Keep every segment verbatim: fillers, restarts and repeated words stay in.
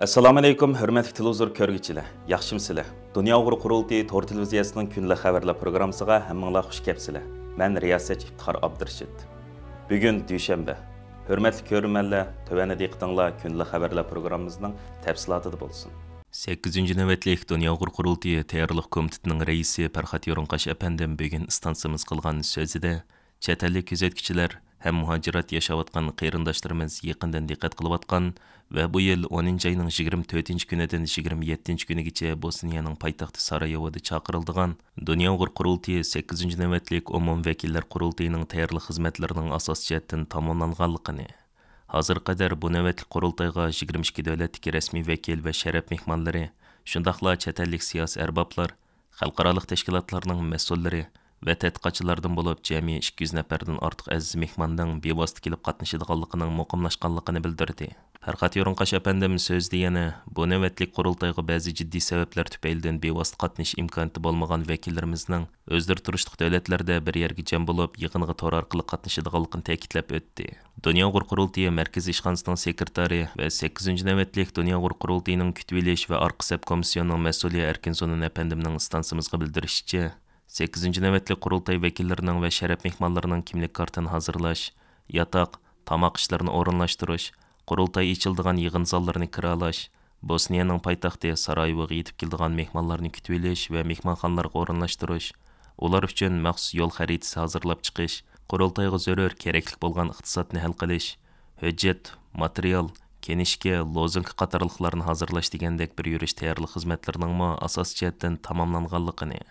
ئەسسالامۇئەلەيكۇم، ھۆرمەتلىك تېلېۋىزور كۆرگۈچىلەر، ياخشىمۇسىلەر؟ دۇنيا ئۇيغۇر قۇرۇلتىيى تور تېلېۋىزىيەسىنىڭ كۈندىلىك خەۋەرلەر پروگراممىسىغا ھەممىڭلار خۇش كەپسىلەر. مەن رىياسەتچى ئىپتىخار ئابدۇرېشىت. بۈگۈن دۈشەنبە. ھۆرمەتلىك كۆرۈرمەنلەر، تۆۋەندە دىققىتىڭلار كۈندىلىك خەۋەرلەر پروگراممىمىزنىڭ تەپسىلاتىدا بولسۇن. سەككىزىنچى نۆۋەتلىك دۇنيا ئۇيغۇر قۇرۇلتىيى تەييارلىق كومىتېتىنىڭ رەئىسى پەرھات يورۇنقاش ئەپەندىم بۈگۈن ئىستانسىمىز قىلغان سۆزىدە، چەت ئەللىك كۆزەتكۈچىلەر ھەم مۇھاجىرەت ياشاۋاتقان قېرىنداشلىرىمىز يېقىندىن دىققەت قىلىۋاتقان ۋە بۇ يىل ئونىنچى ئاينىڭ يىگىرمە تۆتىنچى كۈنىدىن يىگىرمە يەتتىنچى كۈنىگىچە بوسنىيەنىڭ پايتەختى سارايېۋودا چاقىرىلىدىغان دۇنيا ئۇيغۇر قۇرۇلتىيى سەككىزىنچى نۆۋەتلىك ئومۇمىي ۋەكىللەر قۇرۇلتىيىنىڭ تەييارلىق خىزمەتلىرىنىڭ ئاساسىي جەھەتتىن تاماملانغانلىقىنى، ھازىرغا قەدەر بۇ نۆۋەتلىك قۇرۇلتايغا يىگىرمە ئىككى دۆلەتتىكى رەسمىي ۋەكىل ۋە شەرەپ مېھمانلىرى، شۇنداقلا چەت ئەللىك سىياسىي ئەربابلار، خەلقئارالىق تەشكىلاتلارنىڭ مەسئۇللىرى ۋە تەتقىقاتچىلاردىن بولۇپ جەمئىي ئىككى يۈز نەپەردىن ئارتۇق ئەزىز مېھماننىڭ بىۋاسىتە كېلىپ قاتنىشىدىغانلىقىنىڭ مۇقىملاشقانلىقىنى بىلدۈردى. پەرھات يورۇنقاش ئەپەندىم سۆزىدە يەنە بۇ نۆۋەتلىك قۇرۇلتايغا بەزى جىددىي سەۋەبلەر تۈپەيلىدىن بىۋاسىتە قاتنىشىش ئىمكانىيىتى بولمىغان ۋەكىللىرىمىزنىڭ ئۆزلىرى تۇرۇشلۇق دۆلەتلەردە بىر يەرگە جەم بولۇپ، يىغىنغا تور ئارقىلىق قاتنىشىدىغانلىقىنى تەكىتلەپ ئۆتتى. دۇنيا ئۇيغۇر قۇرۇلتىيى مەركىزىي ئىشخانىسىنىڭ سېكرېتارى ۋە سەككىزىنچى نۆۋەتلىك دۇنيا ئۇيغۇر قۇرۇلتىيىنىڭ كۈتۈۋېلىش ۋە ئارقا سەپ كومىسسىيونىنىڭ مەسئۇلى ئەركىن زۇنۇن ئەپەندىمنىڭ ئىستانسىمىزغا بىلدۈرۈشىچە، سەككىزىنچى نۆۋەتلىك قۇرۇلتاي ۋەكىللىرىنىڭ ۋە شەرەپ مېھمانلىرىنىڭ كىملىك كارتىنى ھازىرلاش، ياتاق، تاماق ئىشلىرىنى ئورۇنلاشتۇرۇش، قۇرۇلتاي ئېچىلىدىغان يىغىن زاللىرىنى كىرىلاش، بوسنىيەنىڭ پايتەختى سارايېۋوغا يېتىپ كېلىدىغان مېھمانلارنى كۈتۈۋېلىش ۋە مېھمانخانىلارغا ئورۇنلاشتۇرۇش، ئۇلار ئۈچۈن مەخسۇس يول خەرىتىسى ھازىرلاپ چىقىش، قۇرۇلتايغا زۆرۈر كېرەكلىك بولغان ئىقتىسادنى ھەل قىلىش، ھۆججەت، ماتېرىيال، كىنىشكا، لوزۇنكا قاتارلىقلارنى ھازىرلاش دېگەندەك بىر يۈرۈش تەييارلىق خىزمەتلىرىنىڭمۇ ئاساسىي جەھەتتىن تاماملانغانلىقىنى،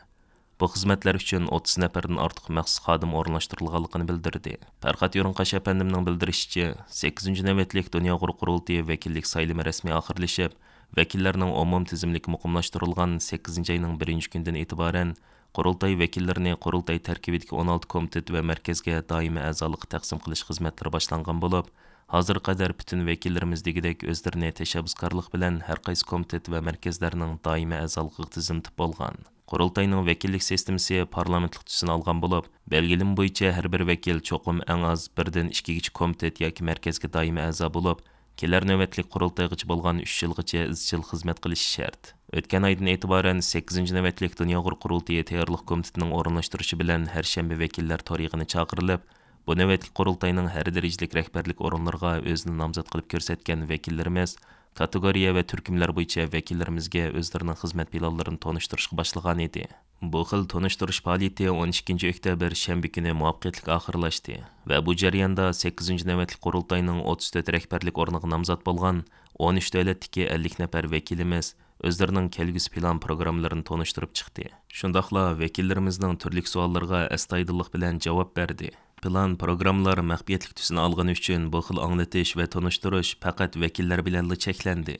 بۇ خىزمەتلەر ئۈچۈن ئوتتۇز نەپەردىن ئارتۇق مەخسۇس خادىم ئورۇنلاشتۇرۇلغانلىقىنى بىلدۈردى. پەرھات يورۇنقاش ئەپەندىمنىڭ بىلدۈرۈشىچە، سەككىزىنچى نۆۋەتلىك دۇنيا ئۇيغۇر قۇرۇلتىيى ۋەكىللىك سايلىمى رەسمىي ئاخىرلىشىپ، ۋەكىللەرنىڭ ئومۇمىي تىزىملىكى مۇقىملاشتۇرۇلغان سەككىزىنچى ئاينىڭ بىرىنچى كۈنىدىن ئېتىبارەن، قۇرۇلتاي ۋەكىللىرىنى قۇرۇلتاي تەركىبىدىكى ئون ئالتە كومىتېت ۋە مەركەزگە دائىمىي ئەزالىققا تەقسىم قىلىش خىزمەتلىرى باشلانغان بولۇپ، ھازىرغا قەدەر پۈتۈن ۋەكىللىرىمىز دېگۈدەك ئۆزلىرىنى تەشەببۇسكارلىق بىلەن ھەر قايسى كومىتېت ۋە مەركەزلەرنىڭ دائىمىي ئەزالىقىغا تىزىملىتىپ بولغان. قۇرۇلتاينىڭ ۋەكىللىك سىستېمىسى پارلامېنتلىق تۈسىنى ئالغان بولۇپ، بەلگىلىمە بويىچە ھەر بىر ۋەكىل چوقۇم ئەڭ ئاز بىردىن ئىككىگىچە كومىتېت ياكى مەركەزگە دائىمىي ئەزا بولۇپ، كېلەر نۆۋەتلىك قۇرۇلتايغىچە بولغان ئۈچ يىلغىچە ئىزچىل خىزمەت قىلىشى شەرت. ئۆتكەن ئايدىن ئېتىبارەن سەككىزىنچى نۆۋەتلىك دۇنيا ئۇيغۇر قۇرۇلتىيى تەييارلىق كومىتېتىنىڭ ئورۇنلاشتۇرۇشى بىلەن ھەر شەنبە ۋەكىللەر تور يىغىنى چاقىرىلىپ، بۇ نۆۋەتلىك قۇرۇلتاينىڭ ھەر دەرىجىلىك رەھبەرلىك ئورۇنلىرىغا ئۆزىنى نامزات قىلىپ كۆرسەتكەن ۋەكىللىرىمىز كاتېگورىيە ۋە تۈركۈملەر بويىچە ۋەكىللىرىمىزگە ئۆزلىرىنىڭ خىزمەت پىلانلىرىنى تونۇشتۇرۇشقا باشلىغانىدى. بۇ خىل تونۇشتۇرۇش پائالىيىتى ئون ئىككىنچى ئۆكتەبىر شەنبە كۈنى مۇۋەپپەقىيەتلىك ئاخىرلاشتى ۋە بۇ جەرياندا سەككىزىنچى نۆۋەتلىك قۇرۇلتاينىڭ ئوتتۇز تۆت رەھبەرلىك ئورنىغا نامزات بولغان ئون ئۈچ دۆلەتتىكى ئەللىك نەپەر ۋەكىلىمىز ئۆزلىرىنىڭ كەلگۈسى پىلان پروگراممىلىرىنى تونۇشتۇرۇپ چىقتى. شۇنداقلا ۋەكىللىرىمىزنىڭ تۈرلۈك سوئاللىرىغا ئەستايىدىللىق بىلەن جاۋاب بەردى. پىلان پروگراممىلار مەخپىيەتلىك تۈسىنى ئالغىنى ئۈچۈن بۇ خىل ئاڭلىتىش ۋە تونۇشتۇرۇش پەقەت ۋەكىللەر بىلەنلا چەكلەندى.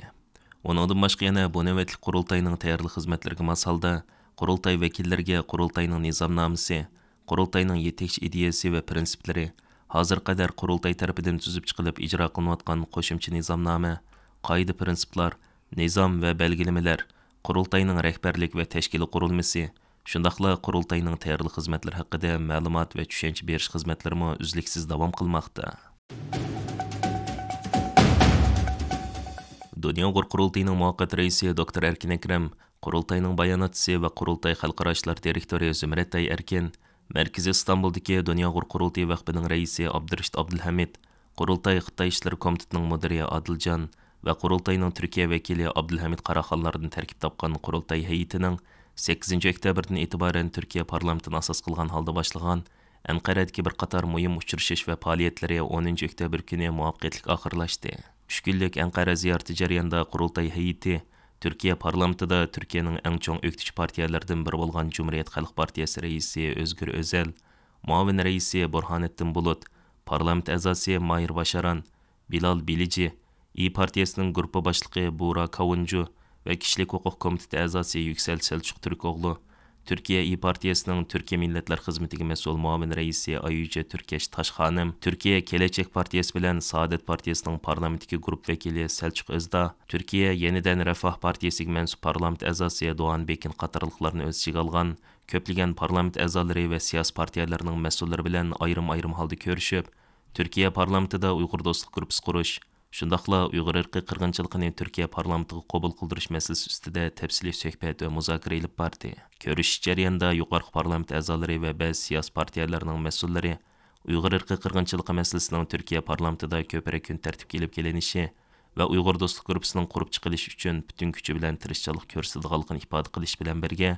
ئۇنىڭدىن باشقا يەنە بۇ نۆۋەتلىك قۇرۇلتاينىڭ تەييارلىق خىزمەتلىرىگە ماس ھالدا قۇرۇلتاي ۋەكىللىرىگە قۇرۇلتاينىڭ نىزامنامىسى، قۇرۇلتاينىڭ يېتەكچى ئىدىيەسى ۋە پىرىنسىپلىرى، ھازىرغا قەدەر قۇرۇلتاي تەرىپىدىن تۈزۈپ چىقىلىپ ئىجرا قىلىنىۋاتقان قوشۇمچە نىزامنامە، قائىدە پىرىنسىپلار، نىزام ۋە بەلگىلىمىلەر، قۇرۇلتاينىڭ رەھبەرلىك ۋە تەشكىلىي قۇرۇلمىسى، شۇنداقلا قۇرۇلتاينىڭ تەييارلىق خىزمەتلىرى ھەققىدە مەلۇمات ۋە چۈشەنچە بېرىش خىزمەتلىرىمۇ ئۈزلۈكسىز داۋام قىلماقتا. دۇنيا ئۇيغۇر قۇرۇلتىيىنىڭ مۇۋەققەت رەئىسى دوكتور ئەركىن ئەكرەم، قۇرۇلتاينىڭ باياناتچىسى ۋە قۇرۇلتاي خەلقئارا ئىشلار دىرېكتورى زۇمرەتئاي ئەركىن، مەركىزى ئىستانبۇلدىكى دۇنيا ئۇيغۇر قۇرۇلتىيى ۋەقپىنىڭ رەئىسى ئابدۇرېشىت ئابدۇلھەمىد، قۇرۇلتاي خىتاي ئىشلىرى كومىتېتىنىڭ مۇدىرى ئادىلجان ۋە قۇرۇلتاينىڭ تۈركىيە ۋەكىلى ئابدۇلھەمىد قاراخانلاردىن تەركىب تاپقان قۇرۇلتاي ھەيئىتىنىڭ سەككىزىنچى ئۆكتەبىردىن ئېتىبارەن تۈركىيە پارلامېنتىنى ئاساس قىلغان ھالدا باشلىغان ئەنقەرەدىكى بىر قاتار مۇھىم ئۇچرىشىش ۋە پائالىيەتلىرى ئونىنچى ئۆكتەبىر كۈنى مۇۋەپپەقىيەتلىك ئاخىرلاشتى. ئۈچ كۈنلۈك ئەنقەرە زىيارىتى جەريانىدا قۇرۇلتاي ھەيئىتى تۈركىيە پارلامېنتىدا تۈركىيەنىڭ ئەڭ چوڭ ئۆكتىچى پارتىيەلىرىدىن بىرى بولغان جۇمھۇرىيەت خەلق پارتىيەسى رەئىسى ئۆزگۈر ئۆزەل، مۇئاۋىن رەئىسى بۇرھانەتتىن بۇلۇت، پارلامېنت ئەزاسى ماھىر باشاران، بىلال بىلىجى، ئىيى پارتىيەسىنىڭ گۇرۇپپا باشلىقى بۇرا كاۋۇنجۇ ۋە كىشىلىك ھوقۇق كومىتېتى ئەزاسى يۈكسەل سەلچۇق تۈركئوغلۇ، تۈركىيە ئىيى پارتىيەسىنىڭ تۈركىيە مىللەتلەر خىزمىتىگە مەسئۇل مۇئاۋىن رەئىسى ئايۈجە تۈركەش تاش خانىم، تۈركىيە كېلەچەك پارتىيەسى بىلەن سائادەت پارتىيەسىنىڭ پارلامېنتتىكى گۇرۇپپا ۋەكىلى سەلچۇق ئۆزدا، تۈركىيە يېنىدەن رەفاھ پارتىيەسىگە مەنسۇپ پارلامېنت ئەزاسى دوغان بېكىن قاتارلىقلارنى ئۆز ئىچىگە ئالغان كۆپلىگەن پارلامېنت ئەزالىرى ۋە سىياسىي پارتىيەلەرنىڭ مەسئۇللىرى بىلەن ئايرىم-ئايرىم ھالدا كۆرۈشۈپ، تۈركىيە پارلامېنتىدا ئۇيغۇر دوستلۇق گۇرۇپپىسى قۇرۇش، شۇنداقلا ئۇيغۇر ئىرقىي قىرغىنچىلىقىنى تۈركىيە پارلامېنتىغا قوبۇل قىلدۇرۇش مەسىلىسى ئۈستىدە تەپسىلىي سۆھبەت ۋە مۇزاكىرە ئېلىپ باردى. كۆرۈشۈش جەريانىدا يۇقىرىقى پارلامېنت ئەزالىرى ۋە بەزى سىياسىي پارتىيەلەرنىڭ مەسئۇللىرى ئۇيغۇر ئىرقىي قىرغىنچىلىقى مەسىلىسىنىڭ تۈركىيە پارلامېنتىدا كۆپرەك كۈن تەرتىپكە ئېلىپ كېلىنىشى ۋە ئۇيغۇر دوستلۇق گۇرۇپپىسىنىڭ قۇرۇپ چىقىلىشى ئۈچۈن پۈتۈن كۈچى بىلەن تىرىشچانلىق كۆرسىتىدىغانلىقىنى ئىپادە قىلىش بىلەن بىرگە،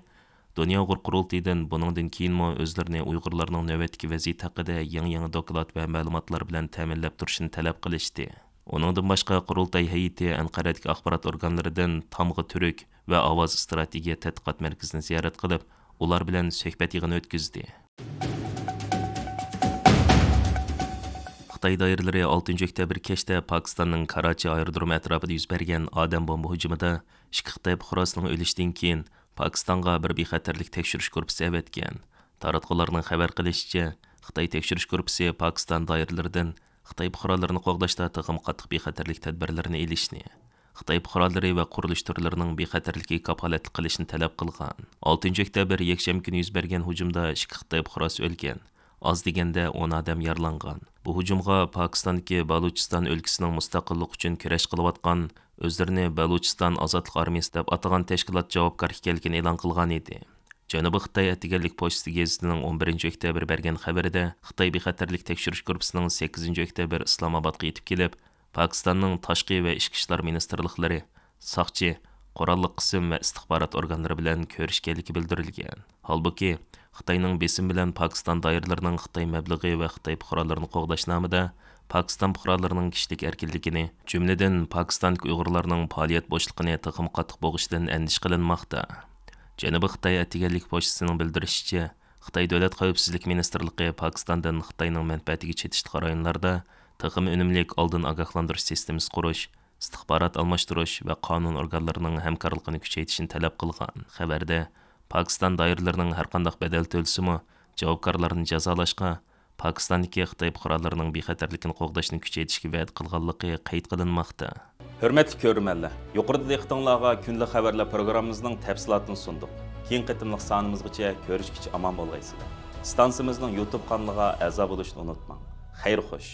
دۇنيا ئۇيغۇر قۇرۇلتىيىدىن بۇنىڭدىن كېيىنمۇ ئۆزلىرىنى ئۇيغۇرلارنىڭ نۆۋەتتىكى ۋەزىيىتى ھەققىدە يېڭى، يېڭى دوكلات ۋە مەلۇماتلار بىلەن تەمىنلەپ تۇرۇشىنى تەلەپ قىلىشتى. ئۇنىڭدىن باشقا، قۇرۇلتاي ھەيئىتى ئەنقەرەدىكى ئاخبارات ئورگانلىرىدىن تامغا تۈرك ۋە ئاۋاز ئىستراتېگىيە تەتقىقات مەركىزىنى زىيارەت قىلىپ، ئۇلار بىلەن سۆھبەت يىغىنى ئۆتكۈزدى. خىتاي دائىرىلىرى ئالتىنچى ئۆكتەبىر كەچتە پاكىستاننىڭ كاراچى ئايرودرومى ئەتراپىدا يۈز بەرگەن ئادەم بومبا ھۇجۇمىدا ئىككى خىتاي پۇقراسىنىڭ ئۆلۈشىدىن كېيىن، پاكىستانغا بىر بىخەتەرلىك تەكشۈرۈش گۇرۇپپىسى ئەۋەتكەن. تاراتقۇلارنىڭ خەۋەر قىلىشىچە، خىتاي تەكشۈرۈش گۇرۇپپىسى پاكىستان دائىرىلىرىدىن خىتاي پۇقرالىرىنى قوغداشتا تېخىمۇ قاتتىق بىخەتەرلىك تەدبىرلىرىنى ئېلىشنى، خىتاي پۇقرالىرى ۋە قۇرۇلۇش تۈرلىرىنىڭ بىخەتەرلىكىگە كاپالەتلىك قىلىشنى تەلەپ قىلغان. ئالتىنچى ئۆكتەبىر يەكشەنبە كۈنى يۈز بەرگەن ھۇجۇمدا ئىككى خىتاي پۇقراسى ئۆلگەن، ئاز دېگەندە ئون ئادەم يارىلانغان. بۇ ھۇجۇمغا پاكىستاندىكى بالۇچىستان ئۆلكىسىنىڭ مۇستەقىللىق ئۈچۈن كۈرەش قىلىۋاتقان، ئۆزلىرىنى بەلۇچىستان ئازادلىق ئارمىيىسى دەپ ئاتىغان تەشكىلات جاۋابكار ئىكەنلىكىنى ئېلان قىلغان ئىدى. جەنۇبىي خىتاي ئەتىگەنلىك پوچتىسى گېزىتىنىڭ ئون بىرىنچى ئۆكتەبىر بەرگەن خەۋىرىدە، خىتاي بىخەتەرلىك تەكشۈرۈش گۇرۇپپىسىنىڭ سەككىزىنچى ئۆكتەبىر ئىسلامئابادقا يېتىپ كېلىپ، پاكىستاننىڭ تاشقى ۋە ئىچكى ئىشلار مىنىستىرلىقلىرى، ساقچى، قوراللىق قىسىم ۋە ئىستىخبارات ئورگانلىرى بىلەن كۆرۈشكەنلىكى بىلدۈرۈلگەن. ھالبۇكى، خىتاينىڭ بېسىمى بىلەن پاكىستان دائىرىلىرىنىڭ خىتاي مەبلىغى ۋە خىتاي پۇقرالىرىنى قوغداش نامىدا پاكىستان پۇقرالىرىنىڭ كىشىلىك ئەركىنلىكىنى، جۈملىدىن پاكىستاندىكى ئۇيغۇرلارنىڭ پائالىيەت بوشلۇقىنى تېخىمۇ قاتتىق بوغۇشىدىن ئەندىشە قىلىنماقتا. جەنۇبىي خىتاي ئەتىگەنلىك پوچتىسىنىڭ بىلدۈرۈشىچە، خىتاي دۆلەت خەۋپسىزلىك مىنىستىرلىقى پاكىستاندىن خىتاينىڭ مەنپەئەتىگە چېتىشلىق رايونلاردا تېخىمۇ ئۈنۈملۈك ئالدىن ئاگاھلاندۇرۇش سىستېمىسى قۇرۇش، ئىستىخبارات ئالماشتۇرۇش ۋە قانۇن ئورگانلىرىنىڭ ھەمكارلىقىنى كۈچەيتىشنى تەلەپ قىلغان. خەۋەردە، پاكىستان دائىرىلىرىنىڭ ھەرقانداق بەدەل تۆلىسىمۇ، جاۋابكارلارنى جازالاشقا، پاكىستاندىكى خىتاي پۇقرالىرىنىڭ بىخەتەرلىكىنى قوغداشنى كۈچەيتىشكە ۋەدە قىلغانلىقى قەيت قىلىنماقتا. ھۆرمەتلىك كۆرۈرمەنلەر، يۇقىرىدا دىققىتىڭلارغا كۈندىلىك خەۋەرلەر پروگراممىمىزنىڭ تەپسىلاتىنى سۇندۇق. كېيىنكى قېتىملىق سانىمىزغىچە كۆرۈشكىچە ئامان بولغايسىلەر. ئىستانسىمىزنىڭ يۇتۇب قانىلىغا ئەزا بولۇشنى ئۇنتۇماڭ. خەير خوش.